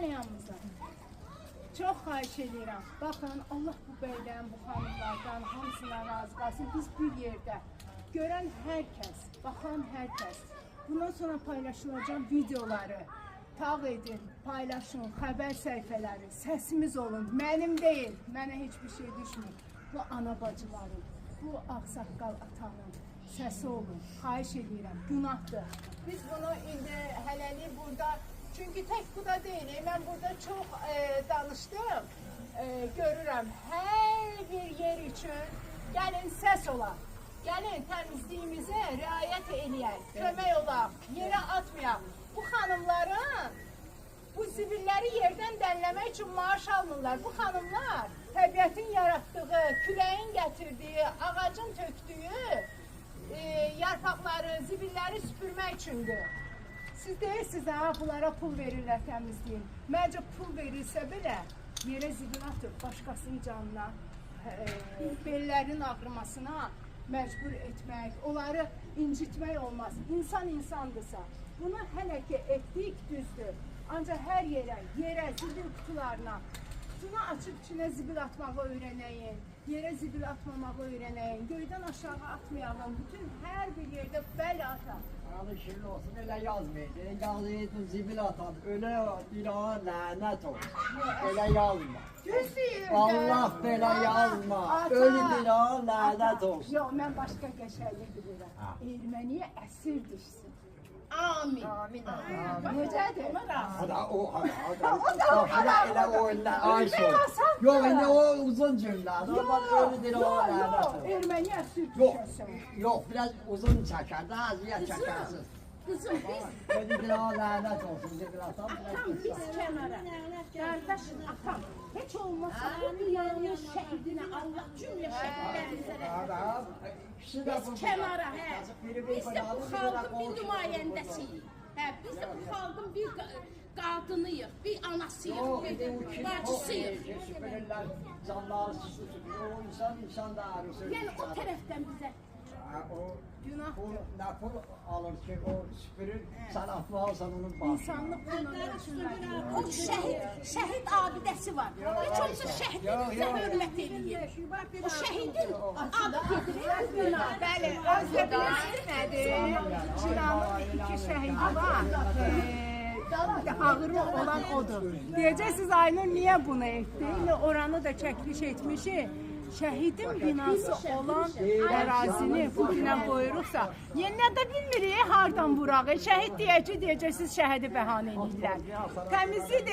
Gəlin yanımıza. Çox xahiş edirəm. Baxın, Allah bu bəydən, bu xanımlardan hamısından razı qalsın. Biz bir yerdə görən hər kəs, baxan hər kəs, bundan sonra paylaşılacaq videoları tağ edin, paylaşın, xəbər səhifələri, səsimiz olun. Mənim deyil, mənə heç bir şey düşmür. Bu ana bacıların, bu ağsaqqal atanın səsi olun. Xahiş edirəm, günahdır. Biz bunu indi hələlik burada, çünki tək bu da deyil. Mən burada çox danışdım. Görürəm hər bir yer üçün gəlin səs olaq. Gəlin təmizliyimizə riayət eləyək, kömək olaq, yerə atmayaq. Bu xanımların bu zibilləri yerdən dənləmək üçün maaş almırlar. Bu xanımlar təbiətin yaratdığı, küləyin gətirdiyi, ağacın tökdüyü yarpaqları, zibilləri süpürmək üçündür. Siz deyirsiniz, ha, bunlara pul verirlər təmizləyin. Məncə pul verilsə belə yerə zibil atıb başqasının canına, bellərinin ağrımasına məcbur etmək, onları incitmək olmaz. İnsan insandırsa, bunu hələ ki etdik düzdür. Ancaq hər yerə, yerə, zibil qutularına, qutunu açıb içinə zibil atmağı öyrənəyin, yerə zibil atmamağı öyrənəyin, göydən aşağı atmayalım, bütün hər bir yerdə bəli ata. Adı şirin olsun, elə yazmayın. Elə yazıyordun, zibil atan, öyle dirağa lənət olsun. Elə yazma. Düz deyir. Allah belə yazma. Ata, Ölü dirağa lənət olsun. Yox, mən başqa qəşənglik bilirəm. Erməniyə əsir düşsün. Amin. Amin. Necədir? O da o, o da başına elə o elə ay Ürək sol. asandır. Yox, indi o uzun cümlədir. Amma ölü dirağa Yox, lənət yox, olsun. erməniyə əsir Yox, düşəsən. yox, biraz uzun çəkər, daha azıya çəkərsiz. Kızım biz Ölü dirağa lənət olsun, zibil atan. atam biz kenara. Kardeş atam. Hiç olmazsa bu dünyanın şehidine Allah cümle şehitlerimize rahmet eylesin. Biz kenara he. Biz de bu halkın bir nümayəndəsiyik. Hə, biz də bu xalqın bir qadınıyıq, bir anasıyıq, bir bacısıyıq. Süpürürlər, canları süpürür. O insan, insan da arısı. Yəni o tərəfdən bizə O Günahdır. pul, nə pul alır ki, o süpürür, sən atmalısan onun başına. İnsanlıq bunun üçün o şəhid abidəsi var. Heç olmasa şəhidin bizə hörmət eləyir. O şəhidin adı gedir bu günah. Bəli, özdə bilirsiniz nədir? Çinanın iki şəhidi var. Ağrı olan odur. Deyəcəksiniz Aynur niyə bunu etdi? İndi oranı da çəkiliş etmişik. Şəhidin binası olan ərazini bu günə qoyuruqsa, yenə də bilmirik hardan vuraq. Şəhid deyəcək, deyəcəksiniz şəhidi bəhanə eləyirlər. Təmizlik də